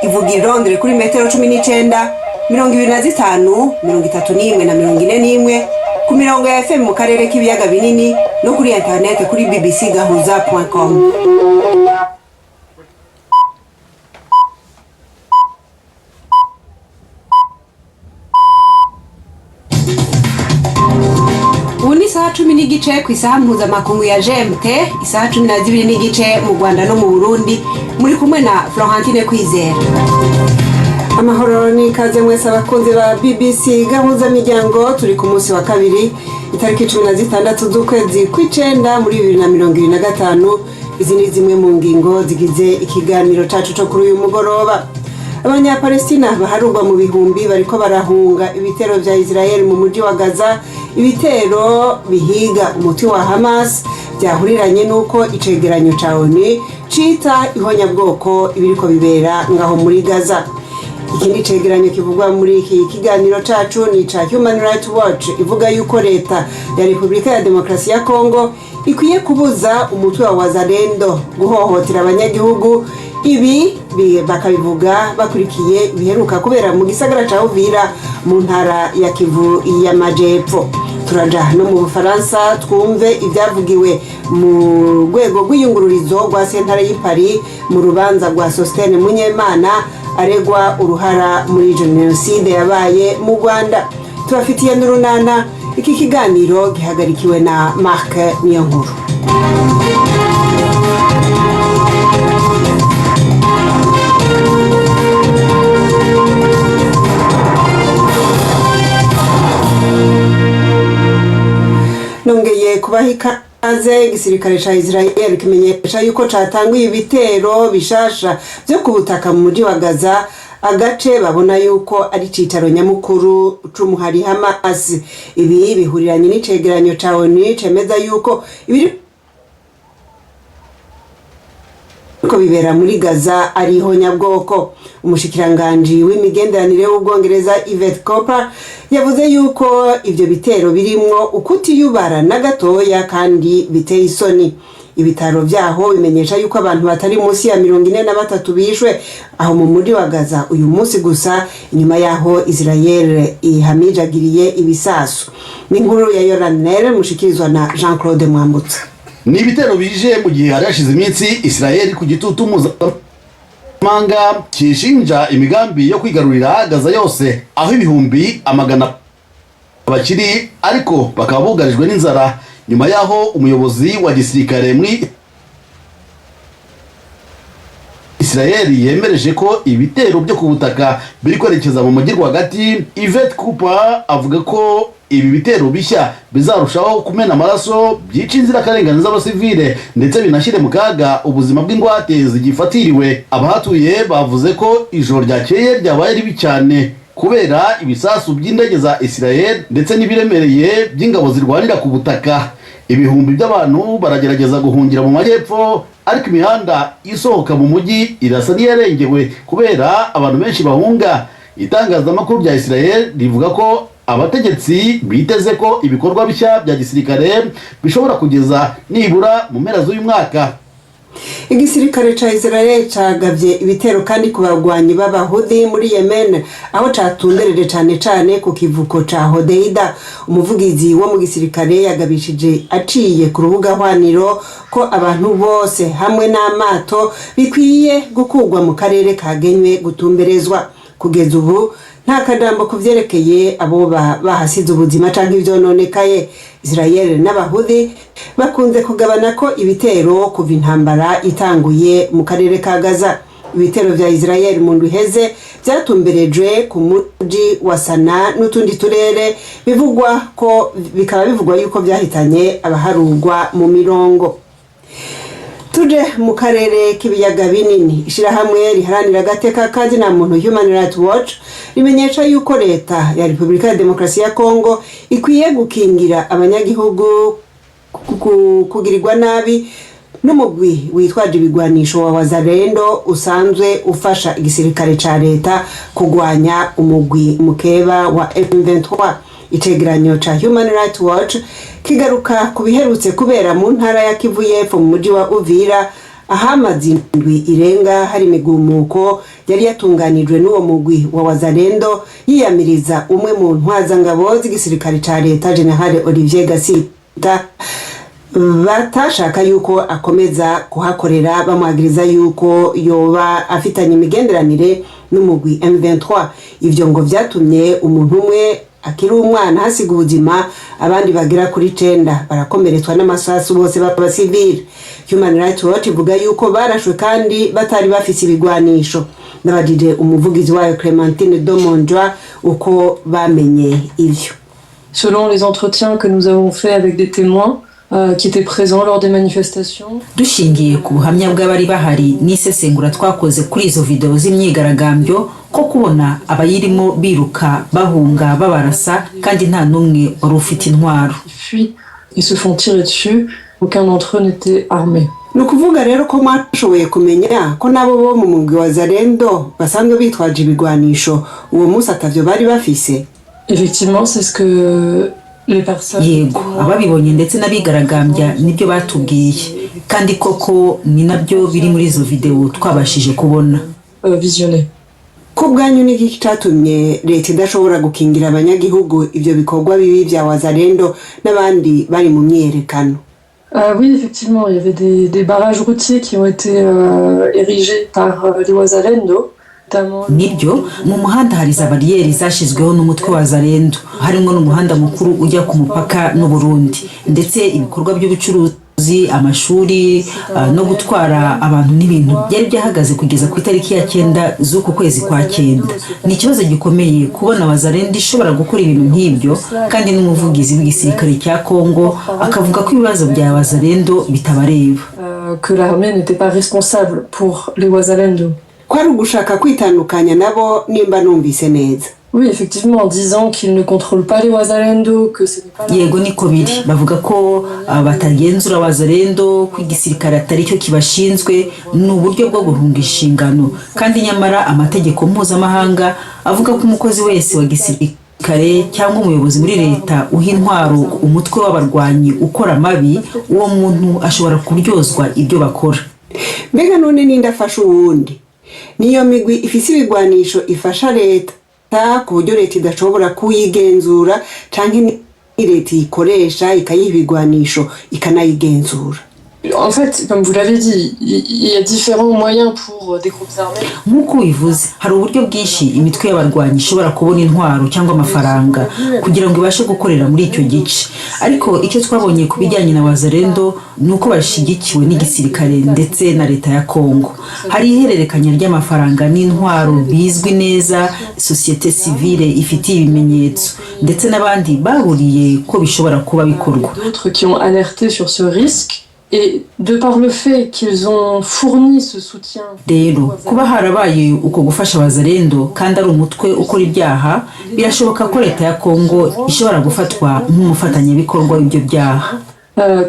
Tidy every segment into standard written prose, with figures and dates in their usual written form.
Ivuga i Londres kuri metero 19, 25, 31 na 41, ku mirongo ya FM mu karere k'ibiyaga binini no kuri interinete kuri bbcgahuza.com. Ubu ni isaha 10:15 ku isaha mpuzamakungu ya GMT, isaha 12:15 mu Rwanda no mu Burundi. Muri kumwe na Florentine Kwizera. Amahoro n'ikaze mwese abakunzi ba BBC Gahuza Miryango. Turi ku munsi wa kabiri, itariki 16 z'ukwezi kw'icenda muri 2025. Izi ni zimwe mu ngingo zigize ikiganiro cacu co kuri uyu mugoroba. Abanyapalestina baharurwa mu bihumbi bariko barahunga ibitero vya Israel mu muji wa Gaza, ibitero bihiga umuti wa Hamas byahuriranye n'uko icegeranyo ca ONU cita ihonyabwoko ibiriko bibera ngaho muri Gaza. Ikindi cegeranyo kivugwa muri iki kiganiro cacu ni ica Human Rights Watch, ivuga yuko leta ya Repubulika ya Demokarasi ya Kongo ikwiye kubuza umutwe wa Wazalendo guhohotera abanyagihugu. Ibi bakabivuga bakurikiye biheruka kubera mu gisagara ca Uvira mu ntara ya Kivu y'Amajepfo. Turaja no mu Bufaransa twumve ibyavugiwe mu rwego rw'iyungururizo rwa sentare y'i Paris mu rubanza rwa Sostene Munyemana aregwa uruhara muri jenoside yabaye mu Rwanda. Tubafitiye n'urunana. Iki kiganiro gihagarikiwe na Mark Niyonkuru. Nongeye kubaha ikaze. Igisirikare ca Israel kimenyesha yuko catanguye ibitero bishasha vyo ku butaka mu muji wa Gaza, agace babona yuko ari icicaro nyamukuru c'umuhari Hamas. Ibi bihuriranye n'icegeranyo ca ONU cemeza yuko ibiri ko bibera muri Gaza ari ihonyabwoko. Umushikiranganji w'imigenderanire w'Ubwongereza Yvette Cooper yavuze yuko ivyo bitero birimwo ukutiyubara na gatoya kandi biteye isoni. Ibitaro vyaho bimenyesha yuko abantu batari munsi ya 43 bishwe aho mu muji wa Gaza uyu munsi gusa, inyuma yaho Israel ihamijagiriye ibisasu. Ni inkuru ya Yoranel mushikirizwa na Jean Claude Mwambutsa. Ni ibitero bije mu gihe hari hashize iminsi Israel ku gitutu mpuzamahanga kishinja imigambi yo kwigarurira Gaza yose, aho ibihumbi amagana bakiri ariko bakaba bugarijwe n'inzara, nyuma y'aho umuyobozi wa gisirikare muri Israel yemereje ko ibitero byo ku butaka biri kwerekeza mu mujyi rwagati. Yvette Cooper avuga ko ibi bitero bishya bizarushaho kumena amaraso, byica inzirakarengane z'abasivile, ndetse binashyire mu kaga ubuzima bw'ingwate zigifatiriwe. Abahatuye bavuze ko ijoro ryakeye ryabaye ribi cyane kubera ibisasu by'indege za Israel ndetse n'ibiremereye by'ingabo zirwanira ku butaka. Ibihumbi by'abantu baragerageza guhungira mu majyepfo, ariko imihanda isohoka mu mujyi irasa n'iyarengewe kubera abantu benshi bahunga. Itangazamakuru rya Israel rivuga ko abategetsi biteze ko ibikorwa bishya bya gisirikare bishobora kugeza nibura mu mpera z'uyu mwaka. Igisirikare ca Israel cagavye ibitero kandi ku bagwanyi b'Abahudi muri Yemen, aho catumbereje cane cane ku kivuko ca Hodeida. Umuvugizi wo mu gisirikare yagabishije aciye ku rubuga hwaniro ko abantu bose hamwe n'amato bikwiye gukurwa mu karere kagenywe gutumberezwa. Kugeza ubu nta kajambo ku vyerekeye abo bahasize ubuzima canke ivyononekaye. Israel n'Abahudi bakunze kugabana ko ibitero kuva intambara itanguye mu karere ka Gaza. Ibitero vya Israel mu ndwi iheze vyatumberejwe ku muji wa Sana n'utundi turere, bivugwa ko bikaba bivugwa yuko vyahitanye abaharurwa mu mirongo. Tuje mu karere k'ibiyaga binini. Ishirahamwe riharanira agateka kazina muntu Human Rights Watch rimenyesha yuko leta ya Repubulika ya Demokarasi ya Kongo ikwiye gukingira abanyagihugu kugirirwa nabi n'umugwi witwaje ibigwanisho wa Wazalendo usanzwe ufasha igisirikare ca leta kugwanya umugwi mukeba wa M23. Icegeranyo ca Human Rights Watch kigaruka ku biherutse kubera mu ntara ya Kivu y'Epfo mu muji wa Uvira. Ahamaze indwi irenga hari imigumuko yari yatunganijwe n'uwo mugwi wa Wazalendo yiyamiriza umwe mu ntwazangabo z'igisirikare ca leta, General Olivier Gasita, batashaka yuko akomeza kuhakorera, bamwagiriza yuko yoba afitanye imigenderanire n'umugwi M23. Ivyo ngo vyatumye umuntu umwe akiri umwana hasiga ubuzima, abandi bagera kuri cenda barakomeretswa n'amasasu, bose b'abasivile. Human Rights Watch ivuga yuko barashwe kandi batari bafise ibigwanisho. Nabajije umuvugizi wayo, Clementine Domonjwa, uko bamenye ivyo. Selon les entretiens que nous avons faits avec des témoins qui étaient présents lors des manifestations, Dushingiye ku buhamya bw'abari bahari n'isesengura twakoze kuri izo videwo z'imyigaragambyo, ko kubona abayirimo biruka bahunga babarasa kandi nta n'umwe wari ufite intwaro. qui fuient et se font tirer dessus, aucun d'entre eux n'était armé. Ni ukuvuga rero ko mwashoboye kumenya ko nabo bo mu mugwi Wazalendo basanzwe bitwaje ibigwanisho uwo munsi atavyo bari bafise? Effectivement, c'est ce que les personnes Yego, ababibonye ndetse n'abigaragambya nibyo batubwiye, kandi koko ni nabyo biri muri izo videwo twabashije kubona. Visionnées. Ko bwanyu ni iki catumye leta idashobora gukingira abanyagihugu ivyo bikorwa bibi vya Wazalendo n'abandi bari mu myiyerekano? Oui, effectivement, il y avait des barrages routiers qui ont été érigés par les Wazalendo, notamment. Nibyo, mu muhanda hari za bariyeri zashyizweho n'umutwe Wazalendo, harimo n'umuhanda mukuru ujya ku mupaka n'Uburundi, ndetse ibikorwa by'ubucuruzi, amashuri, no gutwara abantu n'ibintu byari byahagaze kugeza ku itariki ya 9 z'uku kwezi kwa 9. Ni ikibazo gikomeye kubona Wazalendo ishobora gukora ibintu nk'ibyo, kandi n'umuvugizi w'igisirikare cya Kongo akavuga ko ibibazo bya Wazalendo bitabareba. Que l'armée n'était pas responsable pour les Wazalendo. Ko ari ugushaka kwitandukanya nabo, nimba numvise neza? Oui, effectivement, en disant qu'ils ne contrôlent pas les Wazalendo, que ce n'est pas la Yego, niko biri. Bavuga ko batagenzura Wazalendo, ko igisirikare atari cyo kibashinzwe. Ni uburyo bwo guhunga inshingano, kandi nyamara amategeko mpuzamahanga avuga ko umukozi wese wa gisirikare cyangwa umuyobozi muri leta uha intwaro umutwe w'abarwanyi ukora amabi, uwo muntu ashobora kuryozwa ibyo bakora. Mbega none ninde afasha uwundi? Niyo migwi ifise ibigwanisho ifasha leta ku buryo leta idashobora kuyigenzura, canke ni leta iyikoresha ikayiha ibigwanisho ikanayigenzura? En fait, comme vous l'avez dit, il y a différents moyens pour des groupes armés. Nk'uko ubivuze, hari uburyo bwinshi imitwe y'abarwanyi ishobora kubona intwaro cyangwa amafaranga kugira ngo ibashe gukorera muri icyo gice. Ariko icyo twabonye ku bijyanye na Wazalendo ni uko bashyigikiwe n'igisirikare ndetse na leta ya Kongo. Hari ihererekanya ry'amafaranga n'intwaro bizwi neza, sosiyete sivile ifitiye ibimenyetso, ndetse n'abandi baburiye ko bishobora kuba bikorwa. D'autres qui ont alerté sur ce risque. Et de par le fait qu'ils ont fourni ce soutien Rero kuba harabaye uko gufasha Wazalendo kandi ari umutwe ukora ibyaha, birashoboka ko leta ya Kongo ishobora gufatwa nk'umufatanyabikorwa w'ibyo byaha.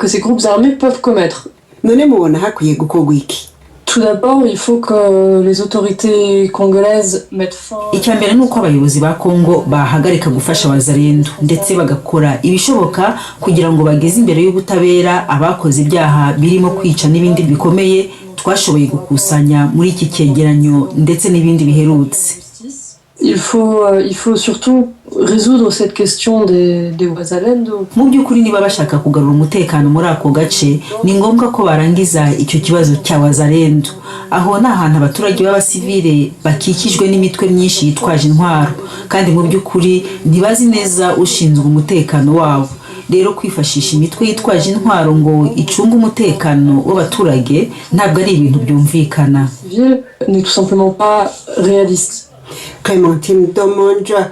Que ces groupes armés peuvent commettre. None mubona hakwiye gukorwa iki? Tout d'abord, il faut que les autorités congolaises mettent fin Icya mbere ni uko abayobozi ba Kongo bahagarika gufasha Wazalendo, ndetse bagakora ibishoboka kugira ngo bageze imbere y'ubutabera abakoze ibyaha birimo kwica n'ibindi bikomeye twashoboye gukusanya muri iki cyegeranyo ndetse n'ibindi biherutse. Il faut surtout résoudre cette question des Wazalendo. Mu by'ukuri, niba bashaka kugarura umutekano muri ako gace, ni ngombwa ko barangiza icyo kibazo cya Wazalendo. Aho ni ahantu abaturage b'abasivile bakikijwe n'imitwe myinshi yitwaje intwaro, kandi mu by'ukuri ntibazi neza ushinzwe umutekano wabo. Rero kwifashisha imitwe yitwaje intwaro ngo icunge umutekano w'abaturage ntabwo ari ibintu byumvikana. Civil n'est tout simplement pas réaliste. Clementine Domonja.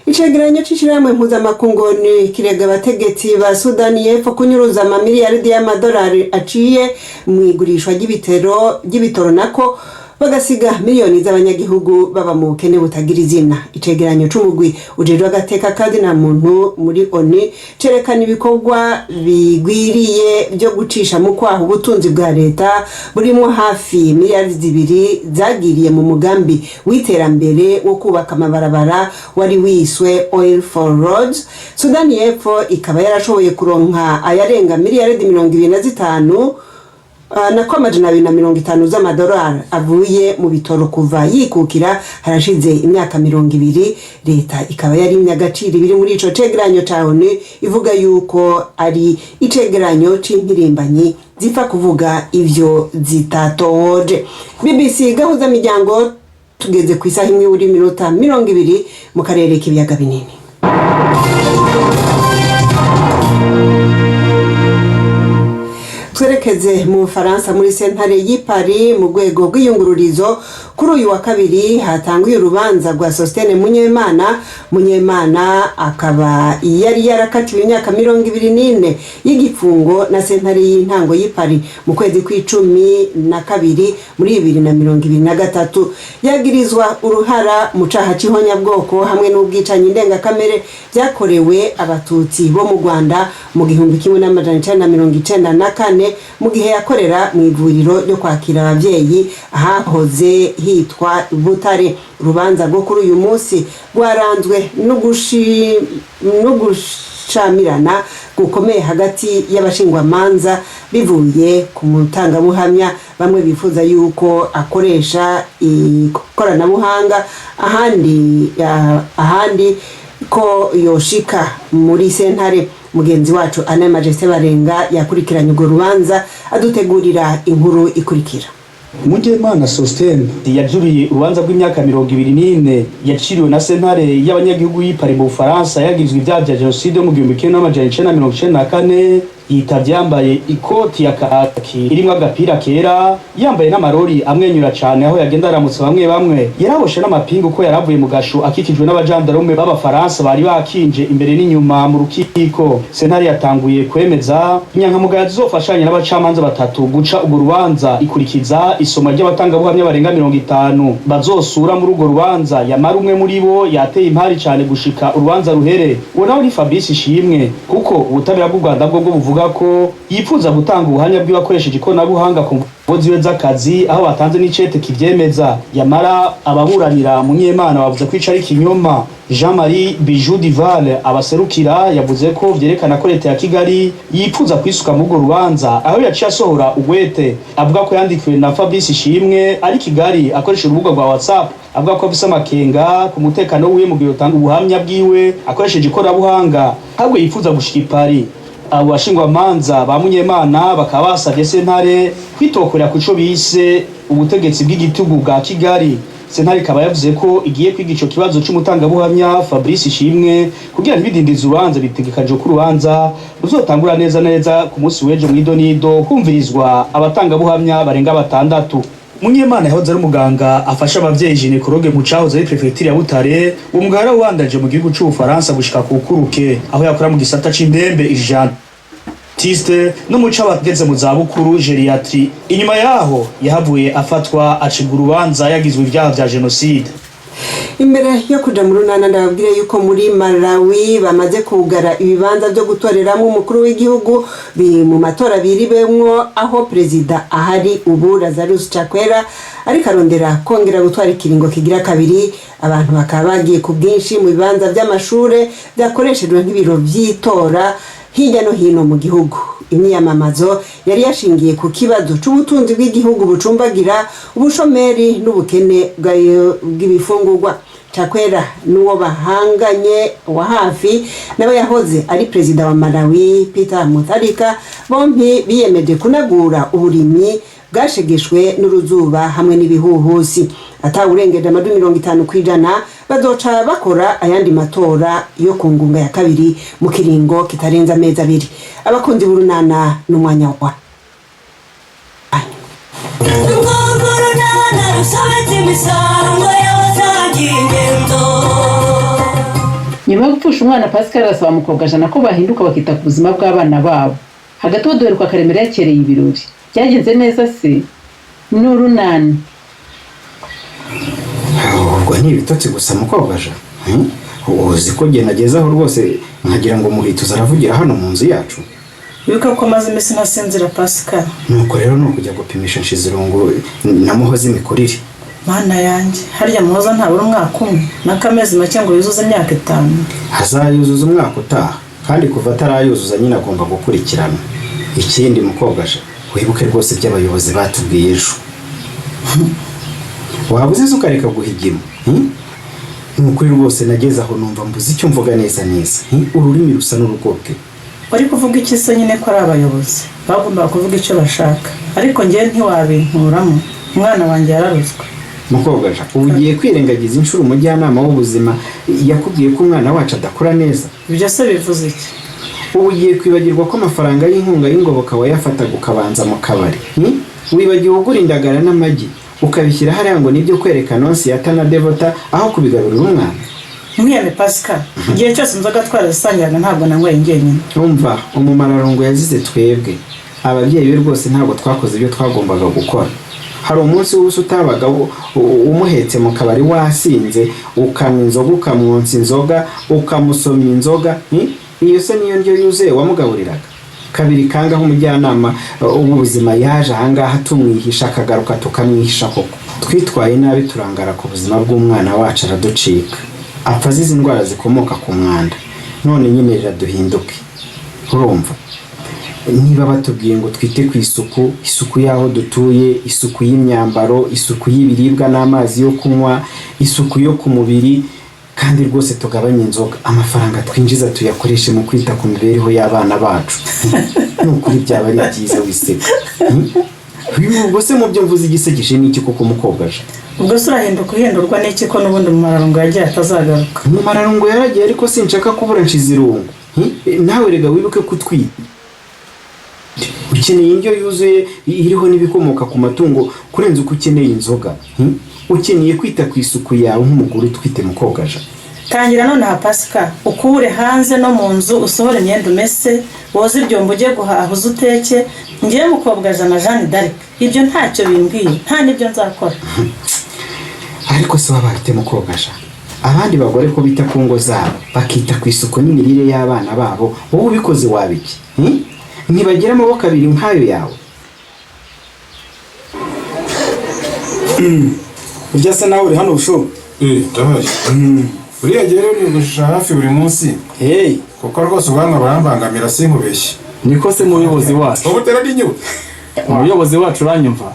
Icegeranyo c'ishirahamwe mpuzamakungu ONU kirega abategetsi ba Sudani y'Epfo kunyuruza amamiliyaridi y'amadolari aciye mu igurishwa ry'ibitero ry'ibitoro, nako bagasiga miliyoni z'abanyagihugu baba mu bukene butagira izina. Icegeranyo c'umugwi ujejwe agateka kazina muntu muri ONU cerekana ibikorwa bigwiriye byo gucisha mu kwaha ubutunzi bwa leta, burimo hafi miliyari 2 zagiriye mu mugambi w'iterambere wo kubaka amabarabara wari wiswe Oil for Roads. Sudani y'Epfo ikaba yarashoboye kuronka ayarenga miliyaridi 25. Nako 250 z'amadolari avuye mu bitoro kuva yikukira harashize imyaka 20. Leta ikaba yarimye agaciro ibiri muri ico cegeranyo ca ONU, ivuga yuko ari icegeranyo c'impirimbanyi zipfa kuvuga ivyo zitatohoje. BBC Gahuza Miryango, tugeze ku isaha 1 buri minota 20 mu karere k'ibiyaga binini. Twerekeze mu Bufaransa, muri sentare y'i Paris, mu rwego rw'iyungururizo. Kuri uyu wa kabiri hatanguye urubanza rwa Sositene Munyemana. Munyemana akaba yari yarakatiwe imyaka 24 y'igifungo na sentare y'intango y'i Paris mu kwezi kw'12 muri 2023. Yagirizwa uruhara mu caha c'ihonyabwoko hamwe n'ubwicanyi ndengakamere byakorewe Abatutsi bo mu Rwanda mu 1994, mu gihe yakorera mu ivuriro ryo kwakira ababyeyi ahahoze hitwa Butare. Urubanza rwo kuri uyu munsi rwaranzwe no gushamirana gukomeye hagati y'abashingwamanza, bivuye ku mutangabuhamya. Bamwe bifuza yuko akoresha ikoranabuhanga, ahandi ko yoshika muri sentare. Mugenzi wacu Anne Majesté Barenga yakurikiranye urwo rubanza, adutegurira inkuru ikurikira. Munyemana Sosthène yajuriye urubanza rw'imyaka 24 yaciriwe na sentare y'abanyagihugu y'i Paris mu Bufaransa, yagirizwa ibyaha vya jenoside mu 1994. Yitavye yambaye ikoti ya kaki irimwo agapira kera, yambaye n'amarori, amwenyura cane aho yagenda aramutsa bamwe bamwe. Yaraboshe n'amapingu ko yaravuye mu gasho, akikijwe n'abajandarume b'Abafaransa bari bakinje imbere n'inyuma mu rukiko. Sentare yatanguye kwemeza inyankamugayo zizofashanya n'abacamanza batatu guca urwo rubanza, ikurikiza isoma ry'abatangabuhamya barenga 50 bazosura muri urwo rubanza. Yamara umwe muri bo yateye impari cane gushika urubanza ruhere. Uwo nawe ni Fabrice Ishimwe, kuko ubutabera bw'u Rwanda bwo buvuga ko yipfuza gutanga ubuhamya bwiwe akoresheje ikoranabuhanga ku mvo ziwe z'akazi, aho batanze n'icete kivyemeza. Yamara ababuranira Munyemana bavuze ko ico ari ikinyoma. Jean-Marie Bijou Duval abaserukira yavuze ko vyerekana ko leta ya Kigali yipfuza kwisuka muri urwo rubanza, aho yaciye asohora ugwete avuga ko yandikiwe na Fabrice Ishimwe ari Kigali akoresha urubuga rwa WhatsApp, avuga ko afise amakenga ku mutekano wiwe mu gihe yotanga ubuhamya bwiwe akoresheje ikoranabuhanga, ahubwo yifuza gushika i Paris. Abo bashingwamanza ba Munyemana bakaba basavye sentare kwitokorera kuco bise ubutegetsi bw'igitugu bwa Kigali. Sentare ikaba yavuze ko igiye kwiga ico kibazo c'umutangabuhamya Fabrice Ishimwe kugira ntibidindize urubanza. Bitegekanijwe ko urubanza ruzotangura neza neza ku munsi w'ejo mw'idonido, humvirizwa abatangabuhamya barenga batandatu. Munyemana yahoze ari umuganga afasha abavyeyi, gynécologue, mu cahoze ari prefecture ya Butare. Uwo muganga yarawubandanije mu gihugu c'Ubufaransa gushika ku kuruke, aho yakora mu gisata c'indembe, urgentiste, no mu c'abageze mu zabukuru, gériatrie. Inyuma yaho yahavuye afatwa, acibwa urubanza yagizwe ivyaha vya jenoside. Imbere yo kuja mu runana, ndababwire yuko muri Malawi bamaze kugara ibibanza byo gutoreramo umukuru w'igihugu biri mu matora biribemwo, aho perezida ahari ubu, Lazarus Chakwera, ariko arondera kongera gutwara ikiringo kigira kabiri. Abantu bakaba bagiye ku bwinshi mu bibanza by'amashure byakoreshejwe nk'ibiro vy'itora hirya no hino mu gihugu. Imyiyamamazo yari yashingiye ku kibazo c'ubutunzi bw'igihugu bucumbagira, ubushomeri n'ubukene bw'ibifungurwa. Chakwera n'uwo bahanganye wa hafi, nawe yahoze ari perezida wa Malawi, Peter Mutharika, bompi biyemeje kunagura uburimyi bwashegeshwe n'uruzuba hamwe n'ibihuhusi. Atawurengeje amajwi 50%, bazoca bakora ayandi matora yo ku ngunga ya kabiri mu kiringo kitarenze amezi 2. Abakunzi b'Urunana, n'umwanya wa Urunana rusobetse imisango y'abasangiye ingendo. Nyuma yo gupfusha umwana, Pascal arasaba mukobwa Jana ko bahinduka bakita ku buzima bw'abana babo. Hagati aho duheruka Karemera yakereye ibirori. Byagenze neza se? Ni Urunana. Ubwo ni ibitotsi gusa, mukobwa ja. Uzi ko njye nagezeho rwose nkagira ngo muhituza aravugira hano mu nzu yacu. Wibuka ko amaze iminsi ntasinzira, Pascal. Nuko rero ni ukujya gupimisha Nshizirungu na Muhoza imikurire. Mana yanjye, harya Muhoza ntabura umwaka umwe n'akamezi make ngo yuzuze imyaka 5? Azayuzuza umwaka utaha, kandi kuva atarayuzuza nyine agomba gukurikirana. Ikindi, mukobwa ja, Wibuke rwose ibyo abayobozi batubwiye ejo. Waba uzize ukareka guhigima. Ni ukuri rwose nageze aho numva mbuze icyo mvuga neza neza. Ururimi rusa n'urugobwe. Uri kuvuga iki se nyine ko ari abayobozi bagombaga kuvuga icyo bashaka, ariko ngewe ntiwabinkuramo, umwana wanjye yararuzwe. Mukobwa, ubu ugiye kwirengagiza inshuro umujyanama w'ubuzima yakubwiye ko umwana wacu adakura neza? Ibyo se bivuze iki? Ubu ugiye kwibagirwa ko amafaranga y'inkunga y'ingoboka wayafataga ukabanza mu kabari? Wibagiwe ugura indagara n'amagi ukabishyira hariya ngo nibyo kwereka Nonsiyata na Devota, aho kubigaburira umwana? Mwiyame Pascal, igihe cyose inzoga twarazisangiraga, ntabwo nanyweye njyenyine. Umva, umumararungu yazize twebwe ababyeyi be rwose, ntabwo twakoze ibyo twagombaga gukora. Hari umunsi w'ubusa utabaga umuhetse mu kabari wasinze, ukanywa inzoga, ukamwonsa inzoga, ukamusomya inzoga? Iyo se niyo ndyo yuzuye wamugaburiraga? Kabiri kangaho umujyanama w'ubuzima yaje ahangaha tumwihisha, akagaruka tukamwihisha koko. Twitwaye nabi, turangara ku buzima bw'umwana wacu, araducika, apfa azize indwara zikomoka ku mwanda. None nyine riraduhinduke. Urumva, niba batubwiye ngo twite ku isuku, isuku y'aho dutuye, isuku y'imyambaro, isuku y'ibiribwa n'amazi yo kunywa, isuku yo ku mubiri, kandi rwose tugabanye inzoga, amafaranga twinjiza tuyakoreshe mu kwita ku mibereho y'abana bacu, ni ukuri byaba ari byiza. Wiseka. Ubwo se mu byo mvuze igisekeje ni iki koko, mukobwa aje? Ubwo se urahinduka uhindurwa n'iki, ko n'ubundi mumararungu yagiye atazagaruka? Umumararungu yaragiye, ariko sinshaka kubura nshizirungu. Nawe rega wibuke ko utwite, ukeneye indyo yuzuye iriho n'ibikomoka ku matungo kurenza uko ukeneye inzoga. Ukeneye kwita ku isuku yawe nk'umugore utwite, mukobwa. Tangira nonaha Pasika, ukure hanze no mu nzu, usohore imyenda umese, woze ibyombo, ujye guhaha, uze uteke. Ngewe mukobwa na Jeanne d'Arc, ibyo ntacyo bimbwiye, nta n'ibyo nzakora. Ariko se waba bafite, mukobwa? Abandi bagore ko bita ku ngo zabo, bakita ku isuku n'imirire y'abana babo, wowe ubikoze waba iki? Ntibagira amaboko abiri nk'ayo yawe? Urya se nawe uri hano busho? Ndahari. Buriya gihe rero niyogoshesha hafi buri munsi, kuko rwose ubwanwa burambangamira, sinkubeshye. Niko se muyobozi wacu? Ubu utera n'inyuma. Umuyobozi wacu, uranyumva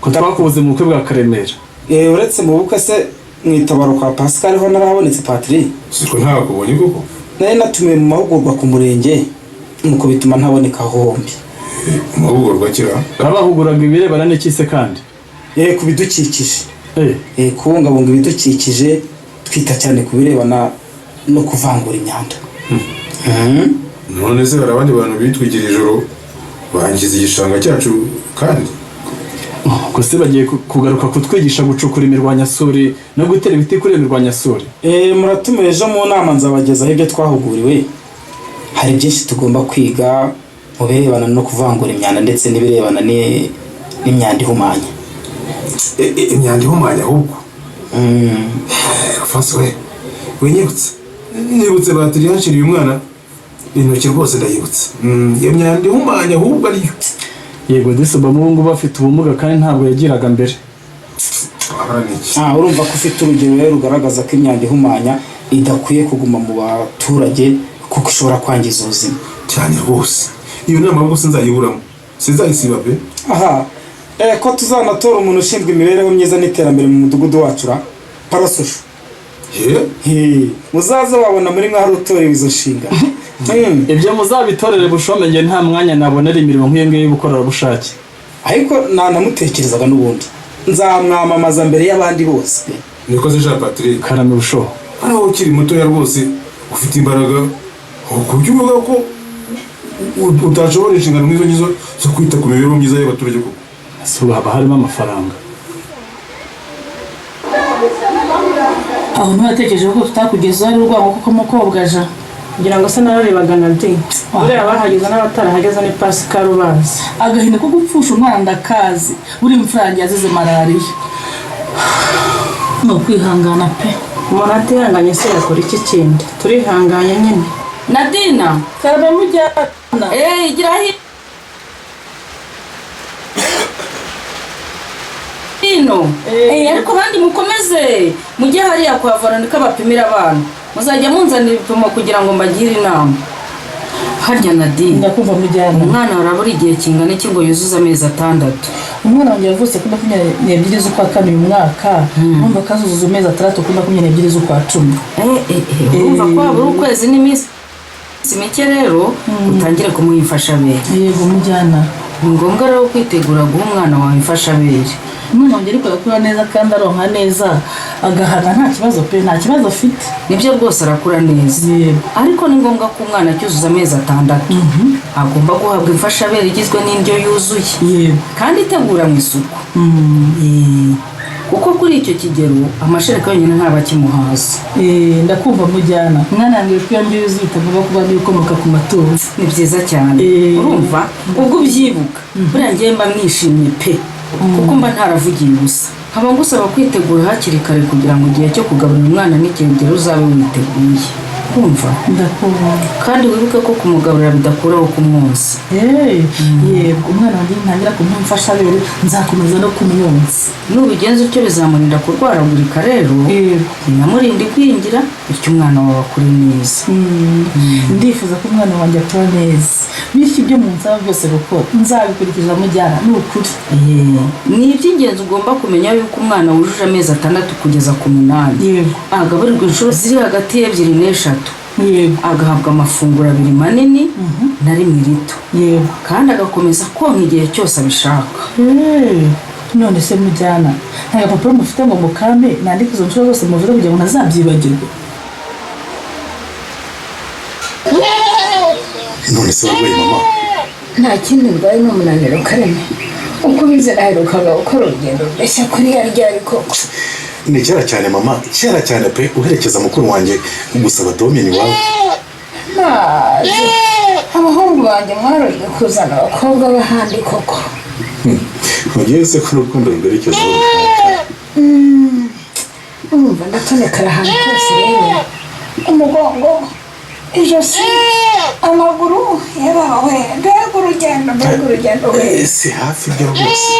ko twakubuze mu bukwe bwa Karemera? Uretse mu bukwe se, mu itabaro kwa Pascal ho narahabonetse, Patrick. Siko ntakubonye koko. Nari natumiwe mu mahugurwa ku murenge, nuko bituma ntaboneka hombi. Amahugurwa akira? Babahuguraga ibirebana n'iki se kandi? Ku bidukikije. Kubungabunga ibidukikije, twita cyane ku birebana no kuvangura imyanda. None se hari abandi bantu bitwigira ijoro bangiza igishanga cyacu kandi? Ubwo se bagiye kugaruka kutwigisha gucukura imirwanyasuri no gutera ibiti kuri iyo mirwanyasuri? Muratumiwe ejo mu nama, nzabagezaho ibyo twahuguriwe. Hari byinshi tugomba kwiga mu birebana no kuvangura imyanda ndetse n'ibirebana n'imyanda ihumanya. Imyanda ihumanya ahubwo. Alphonse we, winyibutse, nibutse batiri yanshiriye umwana intoki, rwose ndayibutse. Iyo myanda ihumanya ahubwo ariyo. Yego disi, Obama ubu ngubu afite ubumuga kandi ntabwo yagiraga mbere. Urumva ko ufite urugero rero rugaragaza ko imyanda ihumanya idakwiye kuguma mu baturage kuko ishobora kwangiza ubuzima. Cyane rwose, iyo nama ahubwo sinzayiburamo, sinzayisiba pe. Aha ko tuzanatora umuntu ushinzwe imibereho myiza n'iterambere mu mudugudu wacu ra parasosho. Muzaze wabona muri mwe hari utorewe izo nshingano. Ibyo muzabitorere bushome, njye nta mwanya nabonera imirimo nk'iyo ngiyo y'ubukorerabushake. Ariko nanamutekerezaga n'ubundi, nzamwamamaza mbere y'abandi bose. Niko se Jean Patrick? Karame busho. Hano ukiri mutoya rwose, ufite imbaraga, ku buryo uvuga ko utashobora inshingano nk'izo ngizo zo kwita ku mibereho myiza y'abaturage koko? Ese ubu haba harimo amafaranga? Aho ntiwatekereje ko tutakugezeho ari urwango kuko mukobwa aja? Kugira ngo se nararebaga na di buriya abahageze n'abatarahageze ni Pascal ubazi. Agahinda ko gupfusha umwana ndakazi, buri mfura yanjye yazize malariya, ni ukwihangana pe. Umuntu atihanganye se yakora iki kindi? Turihanganye nyine. Nadina Karame mujyana. Igira hino. Ariko abandi mukomeze mujye hariya kwa Veronica bapimira abana, muzajya munzanira ibipimo kugira ngo mbagire inama. Harya Nadine, Ndakumva mujyana. Umwana arabura igihe kingana iki ngo yuzuze amezi 6? Umwana wanjye yavutse kuri 22 z'ukwa kane uyu mwaka. Numva kazuzuza amezi 6 kuri 22 z'ukwa 10. Urumva ko habura ukwezi n'iminsi mike rero utangire kumuha imfashabere. Yego mujyana. Ni ngombwa rero kwitegura guha umwana wawe imfashabere. Umwana wanjye ariko arakura neza kandi aronka neza, agahaga, nta kibazo pe, nta kibazo afite. Nibyo rwose, arakura neza, ariko ni ngombwa ko umwana acyuzuza amezi 6 agomba guhabwa imfashabere igizwe n'indyo yuzuye kandi iteguranywe isuku. Kuko kuri icyo kigero amashereka yonyine ntaba akimuhaza. Ndakumva mujyana. Umwana yambwiye ko iyo ndyo yuzuye itagomba kuba n'ibikomoka ku matungo. Ni byiza cyane. Urumva ubwo ubyibuka, buriya ngewe mba mwishimye pe, kuko mba ntaravugiye ubusa. Nkaba ngusaba kwitegura hakiri kare kugira ngo igihe cyo kugaburira umwana nikigera uzabe witeguye. Kumva? Ndakumva. Kandi wibuke ko kumugaburira bidakuraho kumwonsa. Yego, umwana wanjye ntangira kumuha imfashabere nzakomeza no kumwonsa. Nubigenza utyo bizamurinda kurwaragurika rero, binamurinda igwingira, bityo umwana wawe akure neza. Ndifuza ko umwana wanjye akura neza, bityo ibyo munsaba byose gukora nzabikurikiza mujyana, ni ukuri. Ni iby'ingenzi ugomba kumenya yuko umwana wujuje amezi 6 kugeza ku 8 agaburirwa inshuro ziri hagati y'ebyiri n'eshatu, agahabwa amafunguro abiri manini na rimwe rito, kandi agakomeza konka igihe cyose abishaka. None se mujyana, nta gapapuro mufite ngo mukame nandike izo nshuro zose muvuze kugira ngo ntazabyibagirwe? None se warwaye mama? Nta kindi ndwaye, ni umunaniro Kareme. Uko ubizi naherukaga gukora urugendo rureshya kuriya ryari koko? Ni kera cyane mama, kera cyane pe, uherekeza mukuru wanjye gusaba domini iwawe. Maze abahungu banjye mwarojwe kuzana abakobwa b'ahandi koko. Mugiye se ko urukundo rwerekeza aho rushaka. Urumva ndatonekara ahantu hose rero, umugongo, ijosi, amaguru, yebawe, mbega urugendo, mbega urugendo we! Si hafi ibyo rwose.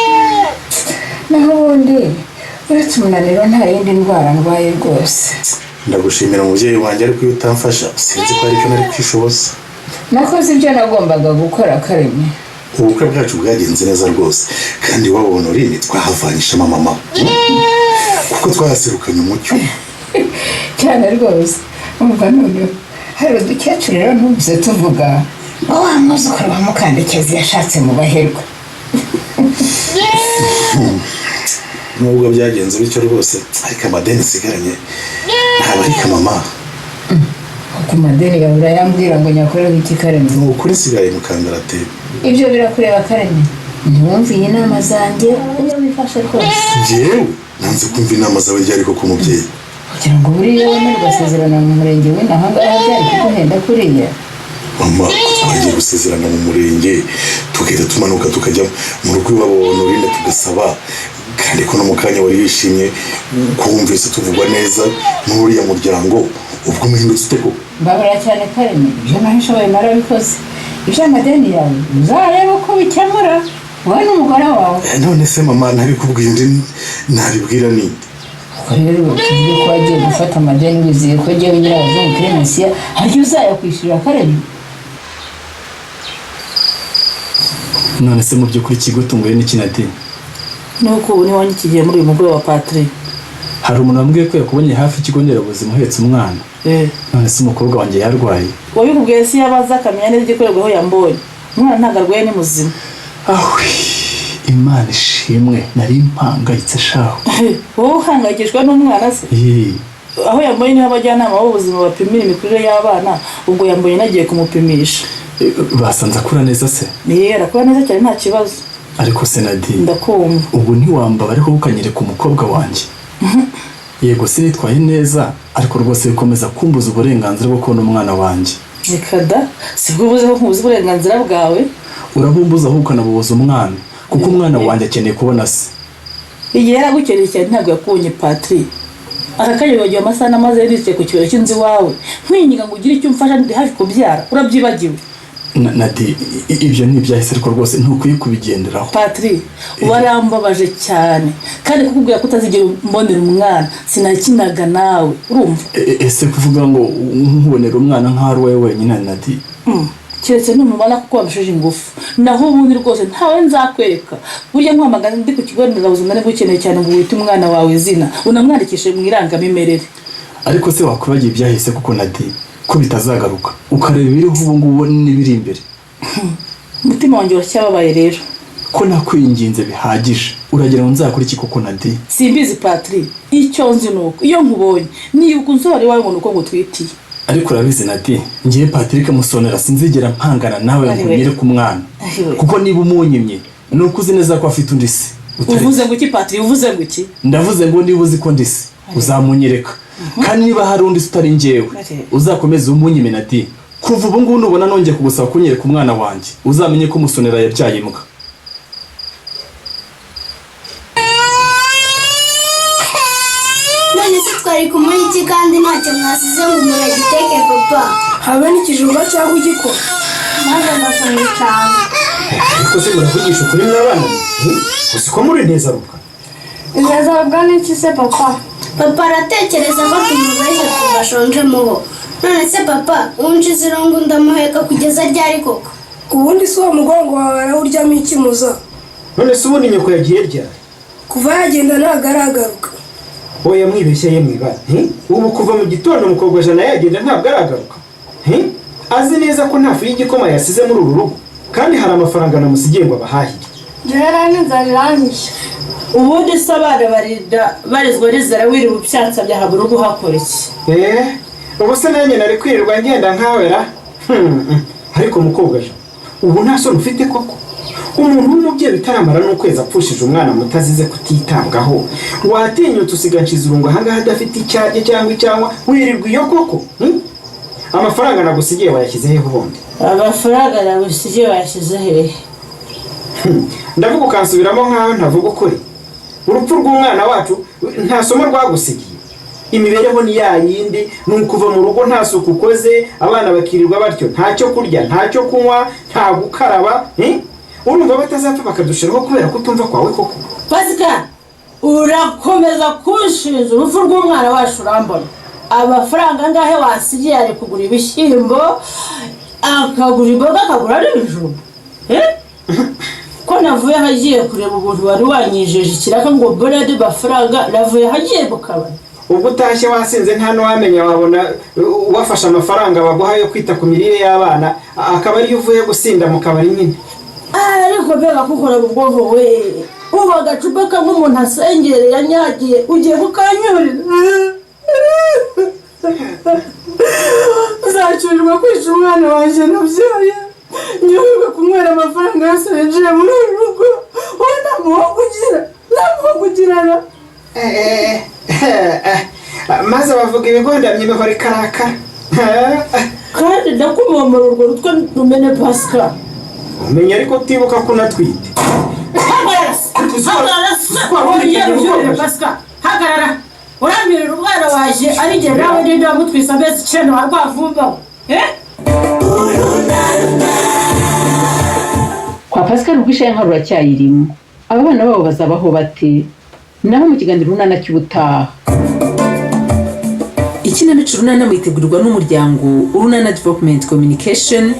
Naho ubundi uretse umunaniro nta yindi ndwara ndwaye rwose. Ndagushimira mubyeyi wanjye, ariko iyo utamfasha sinzi ko hari icyo nari kwishoboza. Nakoze ibyo nagombaga gukora Kareme. Ubukwe bwacu bwagenze neza rwose, kandi iwabo Honorine twahavanye ishema mama, kuko twahaserukanye umucyo. Cyane rwose. Umva noneho, hari udukecuru rero ntumvise tuvuga ngo wa mwuzukuru wa Mukandekezi yashatse mu baherwe. Nubwo byagenze bityo rwose, ariko amadeni nsigaranye ntabarika mama. Ku madeni yawe urayambwira ngo nyakorere iki Kareme? Ni ukuri nsigaye mu kangaratete. Ibyo birakureba Kareme, ntiwumviye inama zanjye, ujye wifashe rwose. Njyewe nanze kumva inama zawe ryari koko mubyeyi? Kugira ngo buriya wemere ugasezerana mu murenge w'inaha ngaha byari kuguhenda kuriya? Mama, ko twagiye gusezerana mu murenge tugahita tumanuka tukajya mu rugo iwabo wa Honorine tugasaba, kandi ko no mu kanya wari wishimye ko wumvise tuvugwa neza muri uriya muryango, ubwo umuhindutse ute koko? Mbabara cyane Kareme, ibyo nahishoboye narabikoze. Iby'amadeni yawe uzarebe uko bikemura wowe n'umugore wawe. None se mama, ntabikubwiye undi nabibwira ninde? Ubwo rero tuvuge ko wagiye gufata amadeni wizeye ko agiye nyirabazungu Clemensiya haryo uzayakwishyurira Kareme? None se mu by'ukuri ikigutunguye ni iki Nadine? Nuko ubu niwanjye ikigiye muri uyu mugoroba Patrick. Hari umuntu wambwiye ko yakubonye hafi y'ikigo nderabuzima uhetse umwana. None se umukobwa wanjye yarwaye? Wabikubwiye si yabaza akamenya neza igikorerwa aho yambonye. Umwana ntabwo arwaye, ni muzima. Ahwi, Imana ishimwe, nari mpangayitse shaho. Wowe uhangayikishwa n'umwana se? Aho yambonye niho abajyanama b'ubuzima bapimira imikurire y'abana, ubwo yambonye nagiye kumupimisha. Basanze akura neza se? Arakura neza cyane, nta kibazo. Ariko se Nadine, Ndakumva. Ubu ntiwambaba ariko ukanyereka umukobwa wanjye. Yego sinitwaye neza, ariko rwose bikomeza kumbuza uburenganzira bwo kubona umwana wanjye. Reka da, sibwo ubuze ko nkubuza uburenganzira bwawe? Urabumbuza ahubwo ukanabubuza umwana, kuko umwana wanjye akeneye kubona se. Igihe yaragukeneye cyane ntabwo yakubonye Patrick. Aka kanya wibagiwe amasaha namaze nicaye ku kibero cy'inzu iwawe nkwinginga ngo ugire icyo umfasha ndi hafi kubyara, urabyibagiwe? Nadi, ibyo ni ibyahise ariko rwose ntukwiye kubigenderaho. Patrick, warambabaje cyane, kandi kukubwira ko utazigera umbonera umwana sinakinaga nawe, urumva? Ese kuvuga ngo nkubonera umwana nk'aho ari wowe wenyine Nadi? Keretse numubona kuko wamushije ingufu, naho ubundi rwose ntawe nzakwereka. Burya nkuhamagara ndi ku kigo nderabuzima nibwo ukeneye cyane ngo wite umwana wawe izina, unamwandikishe mu irangamimerere. Ariko se wakwibagiye ibyahise kuko, Nadi, ko bitazagaruka, ukareba ibiriho ubu ngubu n'ibiri imbere? Umutima wanjye uracyababaye rero. Ko nakwinginze bihagije, uragira ngo nzakore iki koko, Nadi? Simbizi Patri, icyo nzi ni uko iyo nkubonye nibuka unsohora iwawe ngo ni uko ngutwitiye. Ariko urabizi Nadi, ngiye Patrick Musonera, sinzigera mpangana nawe ngo Ariwe. nyereke umwana. Ariwe. Kuko niba umunyimye ni uko uzi neza ko afite undi se utari. Uvuze ngo iki, Patri? Uvuze ngo iki? Ndavuze ngo niba uzi ko ndi se, uzamunyereka, kandi niba hari undi se utari njyewe, Ariwe. uzakomeze umunyime. Nadi, kuva ubu ngubu nubona nongeye kugusaba kunyereka umwana wanjye, uzamenye ko Musonera yabyaye imbwa. None se twari kumuha iki kandi ntacyo mwasize ngo umuntu agiteke, papa? Habe n'ikijumba cyangwa igikoma. Maze ndashonje cyane. Ariko se muravugisha ukuri mw'abana? Uzi ko muri ntezarubwa? Intezarubwa ni iki se, papa? Papa aratekereza ko tumubeshya tudashonje mubo. None se papa, unshize irungu ndamuheka kugeza ryari koko? Ubundi si uwo mugongo wawe arawuryamo iki muza? None se ubundi nyoko yagiye ryari? Kuva yagenda ntabwo aragaruka. Oya, mwibeshye ye mwibana. Ubu kuva mu gitondo umukobwa jana yagenda ntabwo aragaruka. Azi neza ko nta fu y'igikoma yasize muri uru rugo, kandi hari amafaranga namusigiye ngo abahahire. Njyewe n'inzara iranyishe. Ubundi se abana barinda barizwa n'inzara, wiriwe upyatsabye aha mu rugo uhakora iki? Eh, ubu se nanjye nari kwirirwa ngenda nkawe ra? Ariko mukobwa je, ubu nta soni ufite koko? Umuntu w'umubyeyi utaramara n'ukwezi apfushije umwana muto azize kutitabwaho, watinyutse usiga Nshizirungu ahangaha adafite icyarya cyangwa icyanywa, wirirwa iyo koko? Amafaranga nagusigiye wayashyize hehe ubundi? Amafaranga nagusigiye wayashyize hehe? Ndavuga ukansubiramo nkaho ntavuga ukuri. Urupfu rw'umwana wacu nta somo rwagusigiye? Imibereho ni ya yindi, ni ukuva mu rugo nta suku ukoze, abana bakirirwa batyo, nta cyo kurya, nta cyo kunywa, nta gukaraba, eh? Urumva batazapfa bakadushiraho kubera kutumva kwawe koko? Pasika, urakomeza kunshinja urupfu rw'umwana wacu, urambona. Amafaranga angahe wasigiye ari kugura ibishyimbo, akagura imboga, akagura n'ibijumba? Eh? Ko navuye ahagiye kureba ubuntu wari wanyijeje ikiraka ngo mbone andi mafaranga, navuye ahagiye mu kabari. Ubwo utashye wasinze nta n'uwamenya, wabona wafashe amafaranga baguha yo kwita ku mirire y'abana, akaba ariyo uvuye gusinda mu kabari nyine. Ariko mbega kukora mu bwonko we! Ubu agacupa kamwe umuntu asengereye yanyagiye ugiye kukanyurira? Uzacurirwa kwica umwana wanjye nabyaye, ngirirwe kunywera amafaranga yose yinjiye muri uru rugo. Wowe nta muhungu ugira, nta muhungu ugirana. Maze bavuga ibigondamye imihoro ikarakara. Kandi ndakumomora urwo rutwe rumene, Pasika. Umenya ariko utibuka ko unatwite. Hagarara, hagarara! Wongere ujurire, Pasika, hagarara! Uramirira umwana wanjye ari jye nawe ninde wamutwise amezi 9 wa rwavumbaho, eh? Kwa Pascal rwisha inka ruracyayirimo. Aba bana babo bazabaho bate? Naho mu kiganiro Urunana cy'ubutaha. Ikinamico Urunana muyitegurirwa n'umuryango Urunana Development Communication,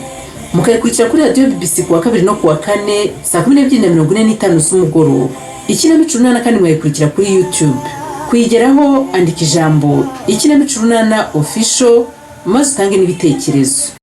mukayikurikira kuri radiyo BBC kuwa kabiri no kuwa kane saa 12:45 z'umugoroba. Ikinamico Urunana kandi mwayikurikira kuri YouTube. Kuyigeraho, andika ijambo Ikinamico Urunana Official maze utange n'ibitekerezo.